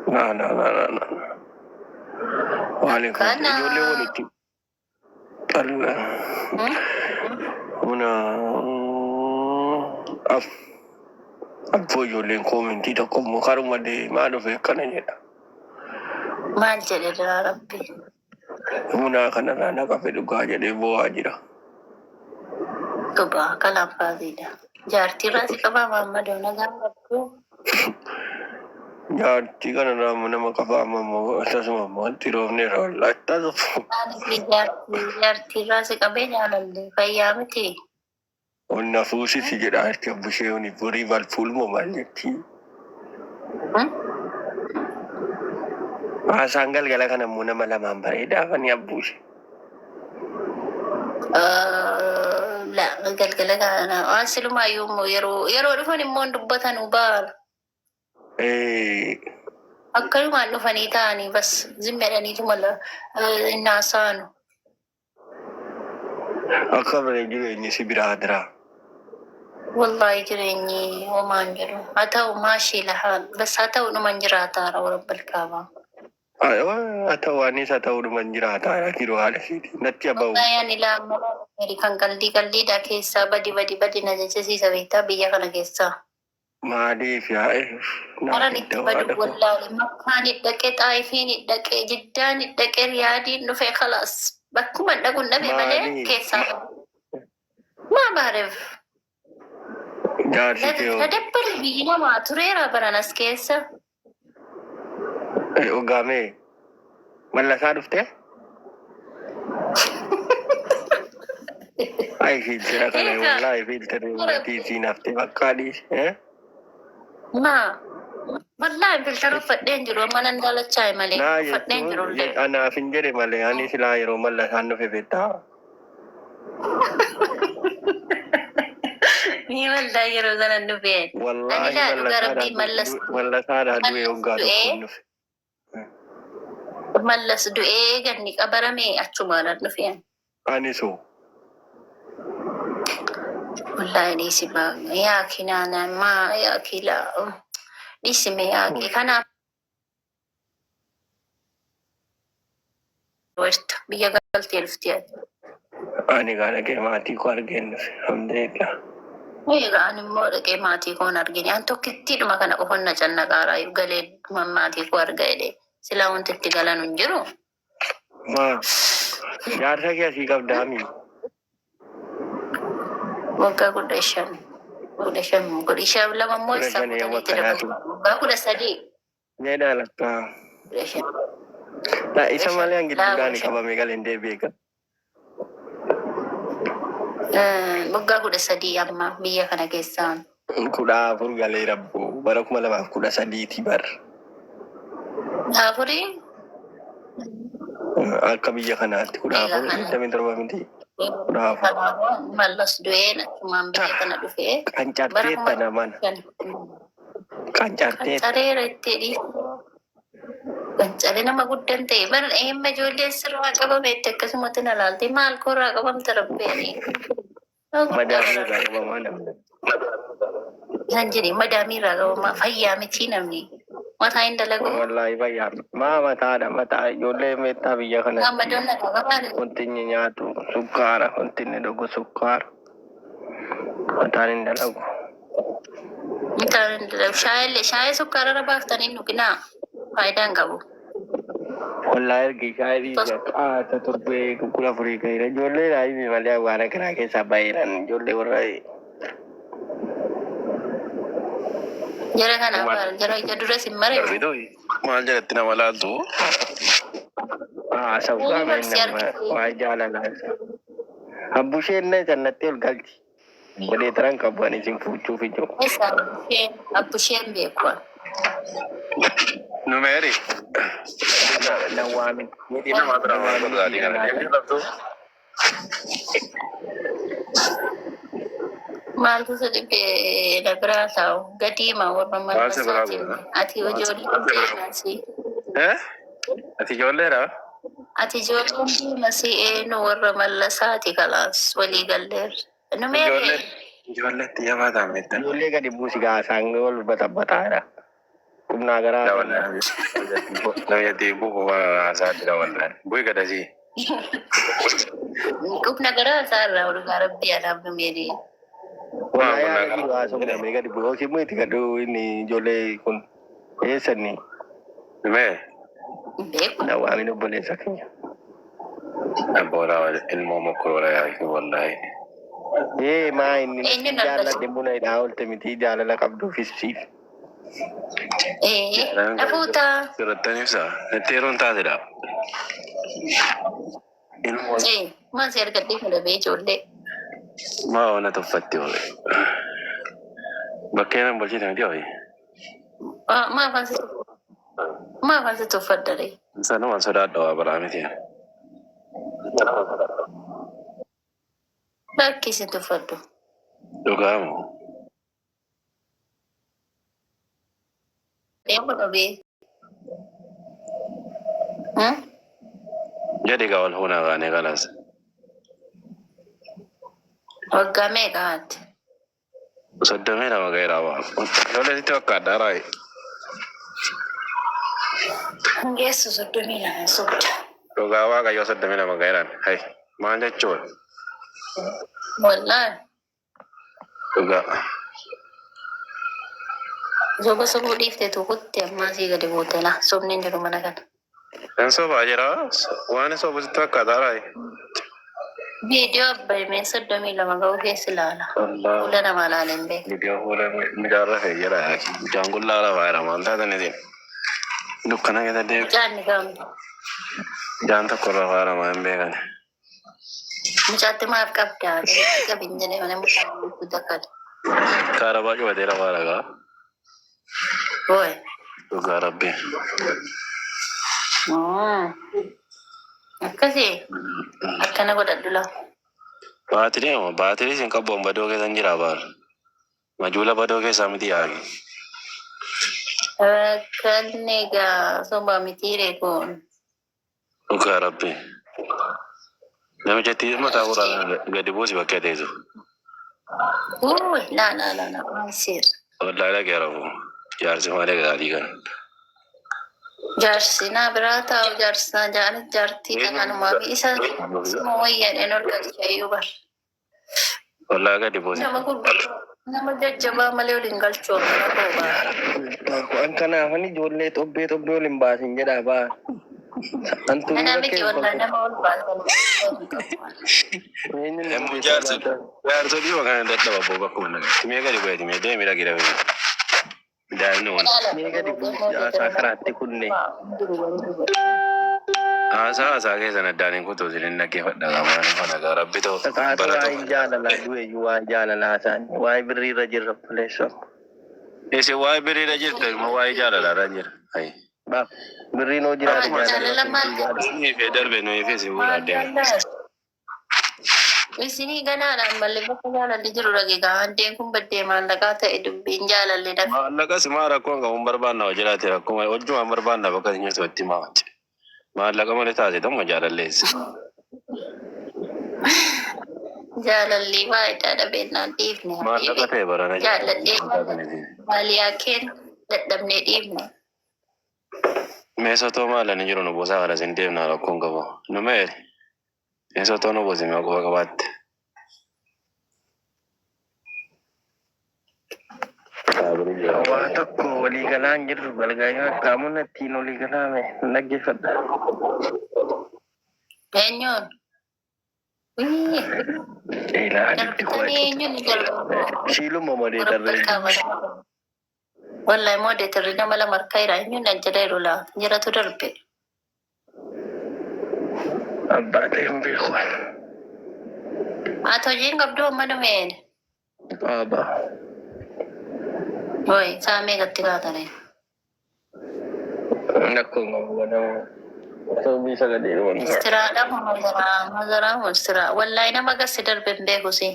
Na na na na na. Waalaikum. Akkana. Ijoollee walitti xalla. Una af abboo ijoolleen koomentii tokko immoo karuma deemaa dhufe akkana jedha. Maal jedhe yaa Rabbi? Munaa kanarraa na qabe dhugaa jedhee boo'aa jira. Subaa kalaan faasiidha. Jaartii irraa si qabaa Maammadoo nagaan qabdu. Jaartii kanarraa ammoo nama qabaa amma immoo tasuma immoo itti roobneera wallaahi tasuma. Maaliif jaartii jaartii irraa si qabee jaalallee fayyaa miti. Onna fuusisi jedha harki abbushee uni borii balfuul moo maal jetti. Haasaan galgala kana immoo nama lamaan bareedaa afanii abbuushe. La galgala kana waan silumaayyuu immoo yeroo yeroo dhufan immoo hin dubbatanu baala. Akkanumaan dhufanii ta'anii bas zimmeedhaniituma hin haasa'anu. Akka bare jireenyi si biraa jira. Wallahi jireenyi homaa hin jiru. Haa ta'u maashii lahaan bas haa ta'u dhuman jiraataara warabbal kaabaa. Haa ta'u anis haa ta'u dhuman jiraataara jiru haala isheeti. Natti haba'u. Wallahi ani laa Ameerikaan qaldii qaldiidha keessaa badi badi badi na jechisiisa beektaa biyya kana keessaa. Maaliif yaa naaf Karan itti iddoo badu haadha koo. wallaale Makkaan dhaqe Xaayifiin dhaqe Jiddaan dhaqe Riyaadiin dhufe khalaas bakkuma dhaqu hin dhabe malee Maaliif keessaa badu. Maa baaref jaarsi kee hoo? na dabbare biyyi namaa tureera baran as keessa. Ogaamee mallasaa dhuftee? Ay fiiltira kana Egaa wallaahi fiiltirri gatii isiin haftee bakkaa dhiise. Eh? Maa wallaahi filtara uffadheen jiru amma nan daalachaa'e malee Naa uffadheen jiru jechuun illee. anaaf hin jedhe malee ani silaa yeroo mallasaan dhufe beektaa. Ni wallaahi yeroo sana dhufe. Ani Wallaahi laa dhugaa rabbii mallas mallasaadhaa du'e mallas waggaa tokko du'ee hin dhufe. mallas du'ee ganni qabarame achumaan dhufe. Ani soo. Wallaahi dhiisi baa yaa kinaana maa yaa kilaa dhiisime yaa kee kanaaf jirta biyya galtee dhufti ati. Ani gaa dhaqee maatii koo argeen dhufe. Alhamdulillah. Egaa ani immoo dhaqee maatii koo hin argine. An tokkittiidhuma kana qofan na cannaqaaraa galee maatii koo arga jedhee. Silaa wanti itti galan hin jiru. Maa jaarsa kee asii qabdaa mii? Waggaa 15. 15 15 lama immoo Kudha eessaa shan yoo fuutaniitti bakka dabalu. naatu. Waggaa 13. Meedhaa lakkaa. 15. La isa 15. malee an Laa gidduudhaan 15. qabamee galeen deebi'e gaa. Waggaa 13 amma biyya kana keessaa. 14 galee rabbu bara 2013ti bar. Afurii? Akka biyya kanaatti kudha Egaa afur kana. 27 miti 14. Kanaafuu Mallas du'ee achumaan biyya kana dhufee bara kuma Qancarteetta namana. shan. Qancarteetta. Qancareera itti dhiisee. Qancaree nama guddan ta'e bara eemma ijoolleen sirraa qabameetti akkasumatti na laalte maal koorraa qabamte rabbeeni. Madaamii irraa qabamaa namni. Isaan jedhe madaamii irraa qabamaa fayyaa mitii namni. Mataa hin dalagu. Wallaahi fayyaa. Maa mataadha mataa ijoollee meettaa biyya kanatti. Maammadoon na qabaa. Wanti inni nyaatu sukkaara wanti inni dhugu sukkaara. Mataan hin dalagu. Mataan hin dalagu. Shaayillee shaayii sukkaara irra baaftanii hin dhuginaa. Faayidaa hin qabu. Wallaahi ergi shaayii dhiise qaata torbee kudha afurii ga'eera. Ijoollee daa'imni malee waan akkanaa keessaa baay'eedhaan ijoollee warra Jara kana jara ija duras hin mare. Darbitoo maal jalatti nama laaltu? Haasa'u Uumama qaama si nama argite. waa jaalalaa. Abbusheen na jannatti ol galchi. Godhee taran qabu ani isin fuuchuuf ijoo. Eessa abbusheen abbusheen beeku. Numeeri. Na waamin. Niitii namaa bira Na maal waamin godhu sa'aatii kana deemtee qabdu? Maaltu si dhibee na biraa taa'u gadiima warra Maal si biraa mallasaatiin godha? ati ijoolleen deemasi Eh? Ati ijoolleedha? ati ijoolleen deemasi eenyu warra mallasaati kalaas walii galleerra. Numeeree Ijoollee ijoolleetti jabaa ta'an beektan. Ijoollee gadi buusi gaasaan ol batabbataadha. Qubnaa garaa Namni bu'u haasaa jira wallahi. Bu'i gadasii. Qubna garaa isaarraa dhugaa rabbii anaaf numeeri. Wallahi haala jiru haasofna mee gadi bu'u. Yookiin immoo itti gadhu inni ijoollee kun eessanni Mee Beeku. na waamin obboleessa keenya. abbooraa ilmoo mokkoroora yaaki wallahi. Ee maa inni Eenyuun argatu? jaalladhe buna hidhaa oolte miti jaalala qabduufis siif. Ee dhafuutaa. Sirrattan ibsa. Natti yeroon taatedha. Ilmoo Ee maal si argadhee kana bee ijoollee. maa ona tuffatti ho'i. Bakkee nan bulchite miti ho'i. Maafan si tuffaddaree? Sanuma sodaadha waa baraa miti. Bakki si tuffadhu. Dhugaamu. Deemu dhabee. Jadi gaa wal fuunaa kaanee kalas. Waggaa meeqa haati? 32 ga'eera waa. Ijoollee sitti fakkaata raayi. Geessu 32 sobda. Dhugaa waaqayyoo 32 ga'eeraan. Hai maal jechuudha? Wallaahi. Dhugaa. Soba sobuu dhiifte kutte ammaa sii gadi buute laa sobni hin jiru mana kana. Kan sobaa jira waan sobu sitti fakkaata raayi. Viidiyoo abbaayimee 32 ga'uu keessa ilaala. Fuula namaa ilaalee hin beeku. Viidiyoo fuula mucaan rafee jira. Mucaan kun laala faayira maal taatan isin. Dukkana keessa deemu. Mucaan ni kam? Mucaan tokko irra faayira maa hin beekan. Mucaatti maaf qabdaa? Gadi qabin jedhee mana mucaan guddaa kana. Kaarabaa cufatee rafaa dhagaa. Ooy. Dhugaa rabbi. Akkasii akkana godhadhu laa. Baatirii moo baatirii isin qabu badoo keessa hin jira baal. Majuula badoo keessaa miti yaagi. Kan egaa soba mitiiree kun. Dhugaa rabbi. Namicha mataa gurraa gadi buusi bakka teessu. Uuy laa laa laa laa waan seera. Wallaahi dhagee rafu. Jaarsi malee gaarii kan. Jaarsi naa biraa taa'u jaarsi jaanis jaartii kanumaa fi isa suma wayyaadhaan ol galchayyuu bar. Wallaahi gadi buusi. Nama gurguddaa nama jajjabaa malee ol hin galchu mana koo ba'a. An kanaafan ijoollee xobbee xobbee ol hin baasin jedhaa baa. Antu Kana miti wallaahi nama ol baasan. Emu jaarsi jaarsolii kana dadhaba boo bakkuma nagaa. Timee gadi bu'ee timee deemi dhaqi dhaqi. Daa'imni waan. Mee gadi buusi haasaa karaatti kunne. Haasaa haasaa keessan addaan hin kutuu isin hin dhaggeeffadha qamaan ifa nagaa rabbi ta'u Kakaatu bara waa'ee ta'u. jaalalaa du'eyyuu waa'ee jaalalaa isaanii waa'ee birrii irra jirra obboleessa. Isin waa'ee biriirra jirtu immoo waa'ee jaalalaarra jira. Ayi. Baaf birriin hoo jiraate Jaalala jaalala maal Nuyi fi darbe nuyi fi isin fuula maal adeema. jaalala? Isinii ganaadhaan malee bakka jaalalli jiru dhageegaa handeen kun baddee maallaqaa ta'e dubbiin jaalalli dhabe. Maallaqas maa rakkoon qabu hin barbaanna hoo jiraate rakkoo hojjuma hin barbaanna bakka isin jirtu itti maa hojje. Maallaqa malee taate tokko jaalalleessi. Jaalalli faayidaa dhabeennaan dhiifne. Maallaqa ta'e barana Jaalladhee maaliyaa keen dadhabnee dhiifne. Meesotoo maalan hin jiru nu buusaa kana isin deemna rakkoon qabu. Nu meeri. Meesotoo nu buusi mee quba qabaatte. Waa tokko walii galaan jirru galgala qaamonni ittiin walii galaame dhaggeeffadha. Eenyuun? Wii, Eelaa dubbi darbitanii eenyuun ni darbu? Siiluma malee tarree. Wallahi moodeetarri nama lama harkaa jira. Eenyuun ajjala jiru laa? Jiratu darbe. Abbaa ta'e hin beeku. Ati hojiin qabdu amma dhumeen. Abbaa. Oi, saa meeqatti kaatanii? Rakkoon qabu ganama. Sababii sagalee waan Mistiraadha moo mazaraa? Mazaraa moo mistiraa? Wallahi nama gasi darbe hin beeku si.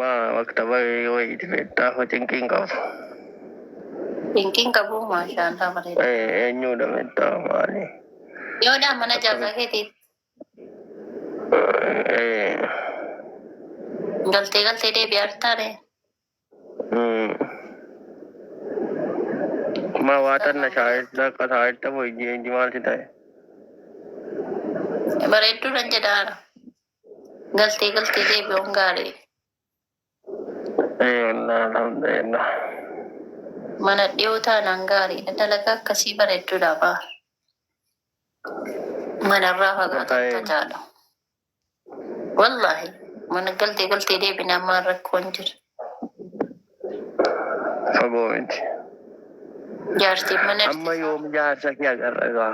Waa maktaba wayiiti beektaa cinqiin qabu. Dinqiin qabu maashaallah bareeda. Eenyudha beektaa maali? Yoodhaa mana jaarsaa keetiif galtee galtee deebi'aa jirtaare? Ma waa xanna shaayirta akka shaayirta moo ijji ijji maal si ta'e? Bareedduu nan jedhaara. Galtee galtee deebi'uun gaarii. Ee wallaahi alhamdulillah. Mana dhiyoo taanaan gaariidha. Dalagaa akkasii bareedduudha baa. Manarraa fagaatan tajaajila. Wallaahi mana galtee galtee deebinaan maal rakkoon jira. Fagoo miti. Jaartiin mana Amma yoom jaarsa kee agarra gaa?